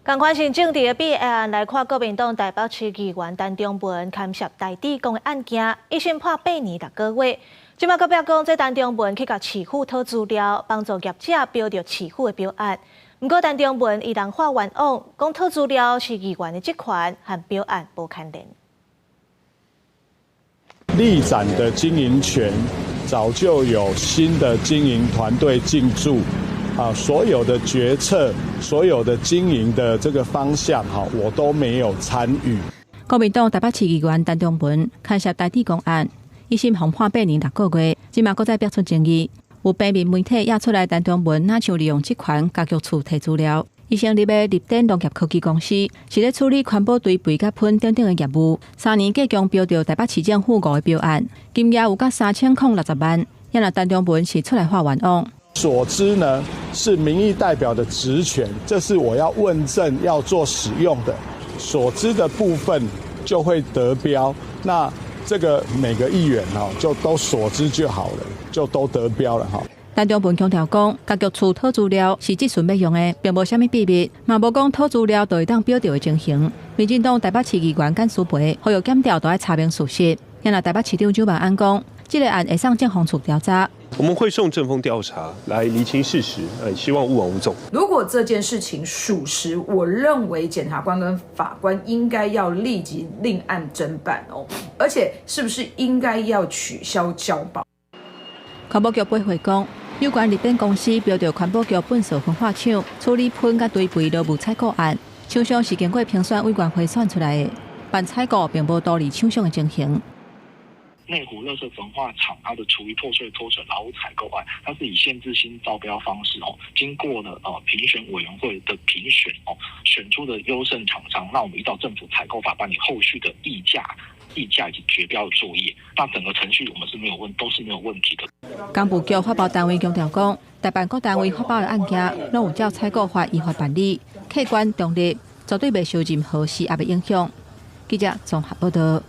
仝款是政治的弊案來看，國民黨台北市議員陳長文牽涉台智講的案件，一審判8年6個月。這馬閣表講，這陳長文去共市府討資料，幫助業者標著市府的標案。毋過陳長文伊人喊冤枉，講討資料是議員的職權，和標案無牽連。立展的經營權早就有新的經營團隊進駐。啊，所有的決策，所有的經營的這個方向，哈，我都沒有參與。國民黨台北市議員陳長文牽涉台智講案，一審予判8年6個月，這馬閣再爆出爭議。有平面媒體掖出來，陳長文若像利用職權共局處提資料，伊成立的立典農業科技公司是咧處理環保堆肥佮噴等等的業務，3年計共標著台北市政府五個標案，金額有甲3060萬。也若陳長文是出來喊冤枉。所知呢，是民意代表的職權，這是我要問政要做使用的。所知的部分就會得標，那這個每個議員哈就都所知就好了，就都得標了哈。陳長文強調講，共局處討資料是質詢欲用的，並無啥物秘密，嘛無講討資料就會當標著的情形。民進黨台北市議員簡舒培呼籲檢調都愛查明事實。若台北市長蔣萬安講，這個案會送政風處調查。我們會送政風調查來釐清事實，希望勿往勿縱。如果這件事情屬實，我認為檢察官跟法官應該要立即另案偵辦哦，而且是不是應該要取消交保？環保局回覆講，有關立典公司標著環保局糞掃焚化廠處理噴佮堆肥勞務採購案，廠商是經過評選委員會選出來的，辦採購並無圖利廠商的情形。內湖垃圾焚化廠，它的廚餘破碎脫水勞務採購案，它是以限制性招標方式哦，經過了評選委員會的評選哦，選出的優勝廠商，那我們依照政府採購法辦理後續的議價、議價以及決標的作業，那整個程序我們是沒有問，都是沒有問題的。工部局發包單位強調講，大辦各單位發包的案件，攏有照採購法依法辦理，客觀中立，絕對袂受任何施壓的影響。記者綜合報道。